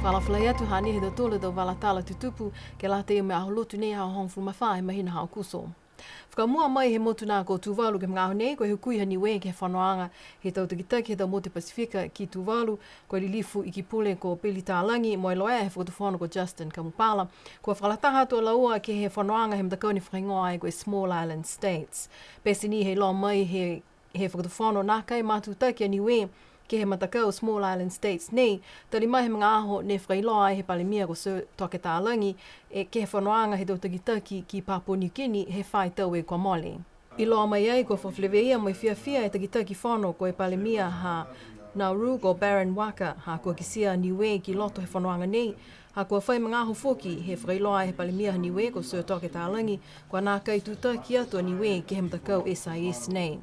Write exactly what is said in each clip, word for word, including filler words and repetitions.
Fakaalofa lahi atu, hanei ha tautolu a tau vala tala tutupu ke lata mo e aho Lotu nei, aho hogofulu ma fā he mahina ha Aokuso. Fakamua mai he motu na ko Tuvalu ke he magaaho nei, ko e hukui ha Niue ke he fonoaga he tau takitaki he tau motu Pasifika ki Tuvalu, ko e Lilifu Ikipule ko Peli Talagi, mo e loea he Fakatufono ko Justin Kamupala. Kua fakalataha atu a laua ke he fonoaga he matakau ne fakahigoa ai ko e Small Island States. Pete ni he iloa mai he, he Fakatufono nākai matutaki a Niue ke he matakau Small Island States nei, tali mai he magaaho ne fakailoa ai he Palemia ko Sir Toke Talagi, e, ke he fonoaga he tau takitaki ki Papua New Guinea he fā e tau kua mole. Iloa mai ai kua fakafeleveia mo e fiafia e takitaki fono ko e Palemia ha Nauru ko Baron Waka, ha kua kitia a Niue ki loto he fonoaga nei, ha kua fai magaaho foki he fakailoa ai he Palemia ha Niue ko Sir Toke Talagi, kua nākai tutaki atu a Niue ke he matakau S I S nei.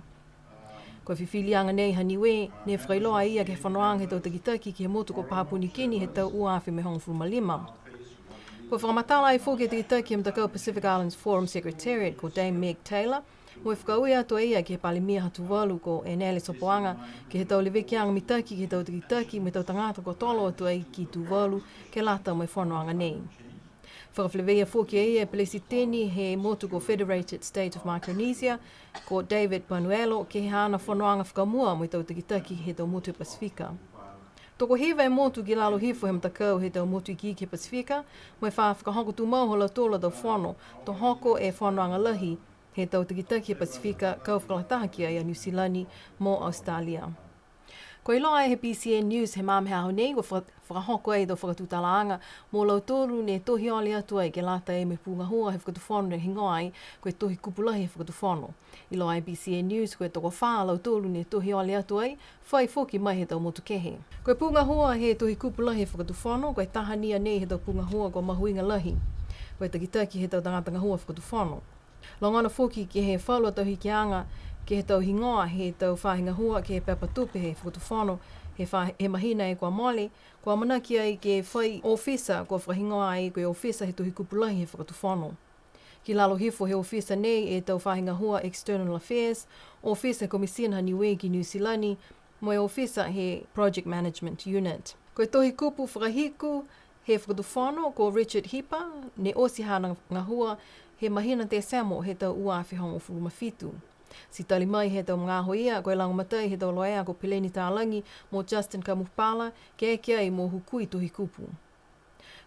Ko e fifiliaga nei ha Niue, ne fakailoa e ia ke he fonoaga he tau takitaki ke he motu ko Papua New Guinea he tau ua afe mo e hogofulu ma lima. Kua fakamatala ai foki e takitaki he matakau Pacific Islands Forum Secretariat ko Dame Meg Taylor, mo e fakaaue atu a ia ke he Palemia ha Tuvalu ko Enele Sopoaga, ke he tau levekiaga mitaki ke he tau takitaki mo e tau tagata kua tolo atu ai ki Tuvalu, ke lata mo e fonoaga nei. Fakafeleveia foki e ia e Pelesiteni he motu ko Federated State of Micronesia, ko David Panuelo, ke he haana fonoaga fakamua mo e tau takitaki he tau motu he Pasifika. Tokohiva e motu ki lalo hifo he matakau he tau motu ikiiki he Pasifika, mo e fa fakahoko tumau ha lautolu a tau fono, to hoko e fonoaga lahi he tau takitaki he Pasifika, kau fakalataha ki ai a Niu Silani mo Australia. Kua iloa ai he B C N News he magaaho nei, kua fa-, fakahoko ai e tau fakatutalaaga mo lautolu ne tohi ole atu ai ke lata mo e pū gahua he Fakatufono ne higoa ai ko e Tohi Kupu Lahi he Fakatufono. Iloa ai he B C N News ko e tokofā a lautolu ne tohi ole atu ai, fai foki mai he tau motu kehe. Ko e pū gahua he Tohi Kupu Lahi he Fakatufono, ko e taha ni a nei he tau pū gahua kua mahuiga lahi. Ko e takitaki he tau tagata gahua Fakatufono. Logona foki ke he falu a tau hikiaga ke he tau higoa he tau faahi gahua ke he pepa tupe he Fakatufono he fa-, he mahina e kua mole, kua amanaki ai ke fai ofisa kua fakahigoa ai ko e ofisa he Tohi Kupu Lahi he Fakatufono. Ki lalo hifo he ofisa nei e tau faahi gahua External Affairs, ofisa Komisina ha Niue ki Niu Silani, mo e ofisa he Project Management Unit. Ko e Tohi Kupu fakahiku he Fakatufono ko Richard Hipa, ne oti haana gahua he mahina Tesemo he tau ua afe hogofulu ma fitu. Ti tali mai he tau magaaho ia, ko e lagomatai he tau loea ko Peleni Talagi mo Justin Kamupala, ke eke ai mo hukui Tohi Kupu.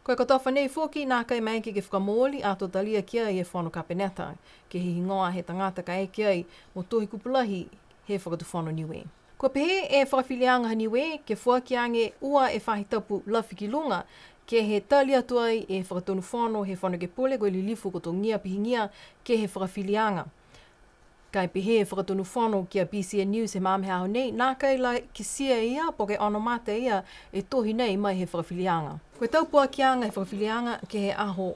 Ko e kotofa nei foki, nākai maeke ke fakamooli ato talia ki ai e Fono Kapeneta, ke he higoa he tagata ka eke ai mo Tohi Kupu Lahi he Fakatufono Niue. Kua pehē e Fakafiliaga ha Niue, ke foaki age ua e faahi tapu lafi ki luga, ke he tali atu ai e Fakatonu Fono he Fono Ekepule ko e Lilifu ko Togia Pihigia ke he Fakafiliaga. Ka e pehē e Fakatonu Fono ki a B C N News he magaaho nei, nākai la kitia e ia, po ke ono mata e ia e tohi nei mai he Fakafiliaga. Ko e tau poakiaga he Fakafiliaga ke he aho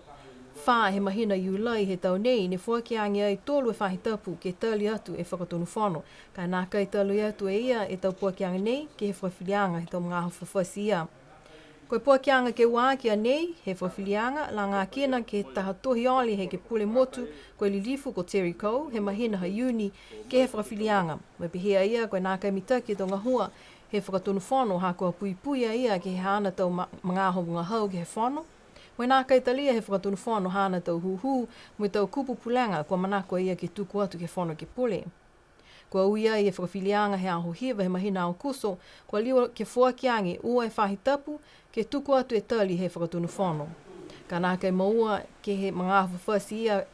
fā he mahina Iulai he tau nei, ne foaki age ai tolu e faahi tapu ke tali atu e Fakatonu Fono. Ka e nākai tali atu e ia e tau poakiaga nei ke he Fakafiliaga he tau magaaho fafati ia. Ko e poakiaga ke ua aki a nei he Fakafiliaga, lagakina ke he taha tohi ole he Ekepule Motu, ko e Lilifu ko Terry Coe, he mahina ha Iuni ke he Fakafiliaga. Mo e pehē a ia, ko e nākai mitaki e tau gahua he Fakatonu Fono, ha kua puipui a ia ke he haana tau ma-, magaaho vagahau ke he Fono. Mo e nākai talia he Fakatonu Fono haana tau hūhū, mo e tau kupu pulega kua manako a ia ke tuku atu ke he Fono Ekepule. Kua ui ai e Fakafiliaga he aho hiva he mahina Aokuso, kua liu ke foaki age ua e faahi tapu, ke tuku atu e tali he Fakatonu Fono. Ka nākai moua ke he magaaho fafati ia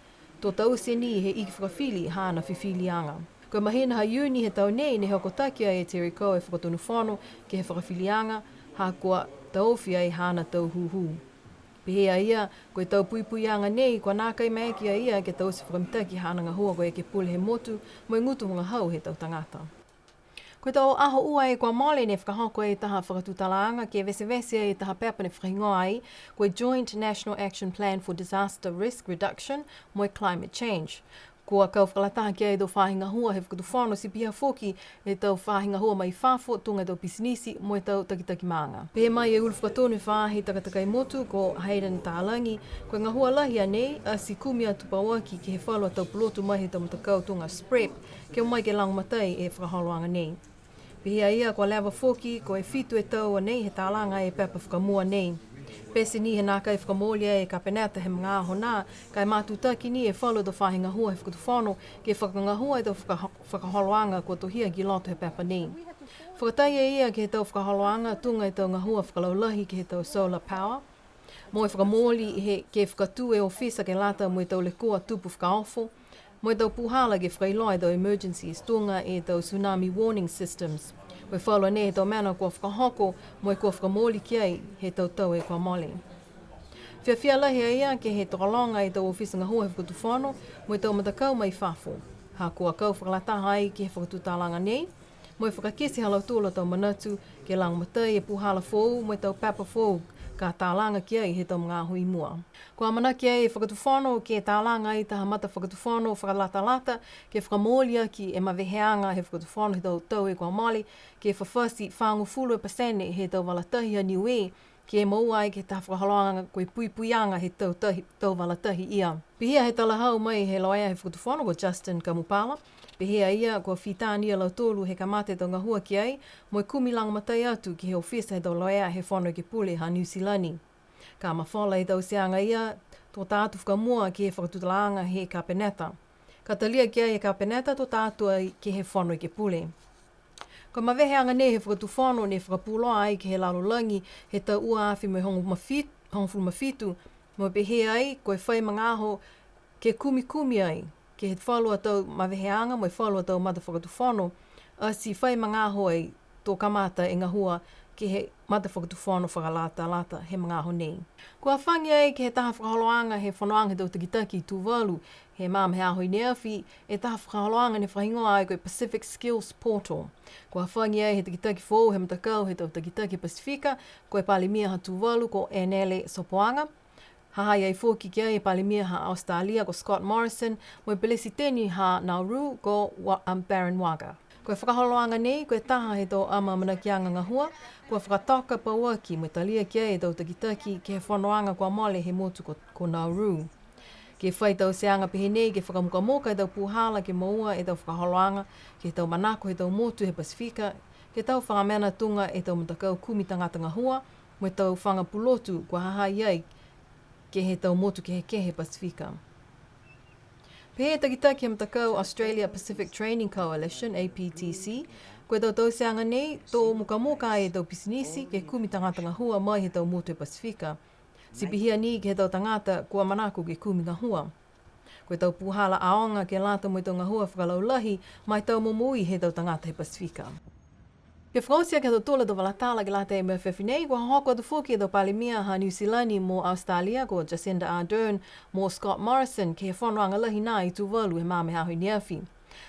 to taute ni he Iki Fakafili haana fifiliaga. Ko e mahina ha Iuni he tau nei, ne hokotaki ai e Terry Coe e Fakatonu Fono ke he Fakafiliaga, ha kua taofi ai haana tau hūhū. Pehē a ia, ko e tau puipuiaga nei, kua nākai maeke a ia ke taute fakamitaki haana gahua ko e Ekepule he Motu, mo e gutu vagahau he tau tagata. Ko e tau aho ua e kua mole ne fakahoko e taha fakatutalaaga ke vesevese e taha pepa ne fakahigoa ai ko e Joint National Action Plan for Disaster Risk Reduction mo e Climate Change. Kua kau fakalataha ki ai e tau faahi gahua he fakatufono, ti pihia foki e tau faahi gahua mai fafo, tuga e tau pisinisi mo e tau takitaki maaga. Pehē mai e ulu fakatonu he faahi takatakai motu ko Hayden Talagi, ko e gahua lahi a nei, ati kumi atu pauaki ke he falu a tau pulotu mai he tau matakau tuga SPREP, ke o mai ke lagomatai e fakaholoaga nei. Pehē a ia kua leva foki ko e fitu e tau a nei he talaga e pepa fakamua nei. Pete ni he nākai fakamooli e Kapeneta he magaaho nā, ka e matutaki ni e falu a tau faahi gahua he fakatufono ke fakagahua e tau faka-, fakaholoaga kua tohia ki loto he pepa nei. Fakatai e ia ke he tau fakaholoaga tuga e tau gahua fakalaulahi ke he tau solar power, mo e fakamooli he ke fakatū e ofisa ke lata mo e tau lekua tupu fakaofo, mo e tau puhala ke fakailoa e tau emergencies tuga e tau tsunami warning systems. Ko e falu a nei he tau mena kua fakahoko mo e kua fakamooli ki ai he tau tau e kua mole. Fiafia lahi a ia ke he tokologa e tau ofisa gahua he fakatufono mo e tau matakau mai fafo. Ha kua kau fakalataha ai ke he fakatutalaaga nei, mo e fakakite ha lautolu a tau manatu ke lagomatai e puhala foou mo e tau pepa foou ka talaga ki ai he tau magaaho i mua. Kua amanaki ai e fakatufono ke talaga ai taha matafakatufono fakalatalata ke fakamooli aki e maveheaga he fakatufono he tau tau e kua mole, ke fafati fāgofulu e pasene he tau vala tahi ha Niue, ke moua ai ke he taha fakaholoaga ko e puipuiaga he tau tahi, tau vala tahi ia. Pihia he talahau mai he loea he fakatufono ko Justin Kamupala, pehē a ia kua fita ni a lautolu he kamata e tau gahua ki ai, mo e kumi lagomatai atu ke he ofisa he tau loea he Fono Ekepule ha Niu Silani. Ka mafola e tauteaga ia, to ta atu fakamua ke he fakatutalaaga he Kapeneta. Ka talia ki ai he Kapeneta, to ta atu ai ke he Fono Ekepule. Ko e maveheaga nei he fakatufono ne fakapuloa ai ke he lalolagi he tau ua afe mo e hogofulu ma fitu, hogofulu ma fitu, mo e pehē ai ko e fai magaaho ke kumikumi ai ke he falu a tau maveheaga mo e falu a tau matafakatufono, ati fai magaaho ai to kamata e gahua ke he matafakatufono fakalatalata he magaaho nei. Kua hafagi ai ke he taha fakaholoaga he fonoaga he tau takitaki i Tuvalu, he magaaho i neafi, e taha fakaholoaga ne fakahigoa ai ko e Pacific Skills Portal. Kua hafagi ai he takitaki foou he matakau he tau takitaki Pasifika, ko e Palemia ha Tuvalu ko Enele Sopoaga. Ha ha i ai foki ki ai e Palemia ha Australia ko Scott Morrison, mo e Pelesiteni ha Nauru ko Wa-, um, Baron Waqa. Ko e fakaholoaga nei, ko e taha he tau amaamanakiaga gahua, kua fakatoka pauaki mo e talia ki ai e tau takitaki ke he fonoaga kua mole he motu ko, ko Nauru. Ke fai tauteaga pehē nei ke fakamukamuka e tau puhala ke moua e tau fakaholoaga ke he tau manako he tau motu he Pasifika, ke he tau faga mena tuga e tau matakau kumi tagata gahua, mo e tau faga pulotu kua ha ha i ai ke he tau motu kehekehe Pasifika. Pehē e takitaki he matakau Australia Pacific Training Coalition, A P T C, ko e tau tauteaga nei, to mukamuka ai e tau pisinisi ke kumi tagata gahua mai he tau motu he Pasifika. Ti pihia ni ke he tau tagata kua manako ke kumi gahua. Ko e tau puhala aoga ke lata mo e tau gahua fakalaulahi ma e tau momoui he tau tagata he Pasifika. Ke fakaoti aki ha tautolu a tau vala tala ke lata mo e afiafi nei, kua hohoko atu foki e tau Palemia ha Niu Silani mo Australia, ko Jacinda Ardern mo Scott Morrison, ke he fonoaga lahi nā i Tuvalu he magaaho i neafi.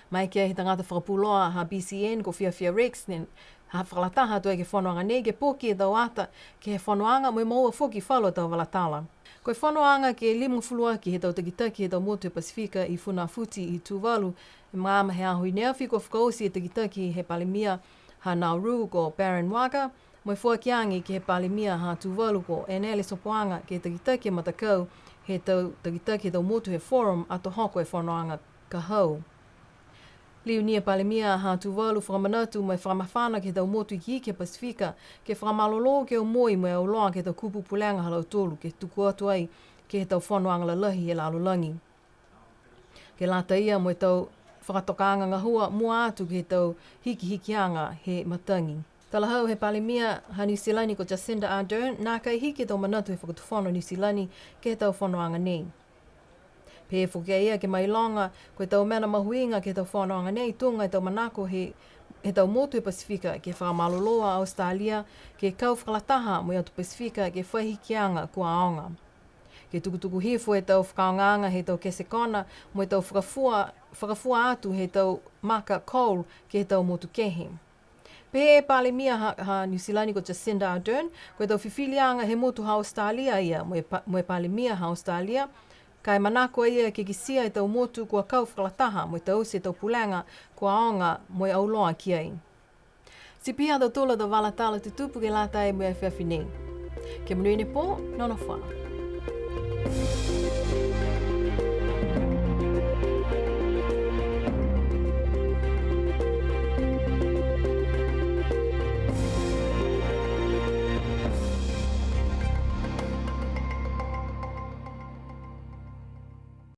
Maeke ai he tagata fakapuloa ha B C N ko Fiafia Rex, ne ha fakalataha atu ai ke he fonoaga nei, ke poki e tau ata ke he fonoaga, mo e moua foki falu a tau vala tala. Ko e fonoaga ke limagofulu aki he tau takitaki he tau motu he Pasifika i Funafuti i Tuvalu, he magaaho i neafi kua fakaoti e takitaki he Palemia ha Nauru ko Baron Waqa, mo e foaki age ke he Palemia ha Tuvalu ko Enele Sopoaga ke he takitaki he matakau he tau takitaki he tau motu he Forum ato hoko e fonoaga ka hau. Liu ni e Palemia ha Tuvalu fakamanatu mo e fakamafana ke he tau motu ikiiki he Pasifika, ke fakamalolō ke omoi mo e auloa ke he tau kupu pulega ha lautolu, ke tuku atu ai ke he tau fonoaga lalahi he lalolagi. Ke lata ia mo e tau fakatokaaga gahua mua atu ke he tau hikihikiaga he matagi. Talahau he Palemia ha Niu Silani ko Jacinda Ardern, nākai hiki e tau manatu he Fakatufono Niu Silani ke he tau fonoaga nei. Pehē foki a ia ke mailoga, ko e tau mena mahuiga ke he tau fonoaga nei tuga e tau manako he, he tau motu he Pasifika, ke fakamalolō a Australia, ke kau fakalataha mo e atu Pasifika, ke fai hikiaga kua aoga. Ke tukutuku hifo e tau fakaaogaaga he tau kesekona, mo e tau fakafua, fakafua atu he tau maka coal ke he tau motu kehe. Pehē e Palemia ha, ha Niu Silani ko Jacinda Ardern, ko e tau fifiliaga he motu ha Australia ia, mo e pa, mo e Palemia ha Australia, ka e manako a ia ke kitia e tau motu kua kau fakalataha mo e taute e tau pulega kua aoga mo e auloa ki ai. Ti pihia ha tautolu a tau vala tala tutupu ke lata mo e afiafi nei. Ke monuina e pō, nonofo ā.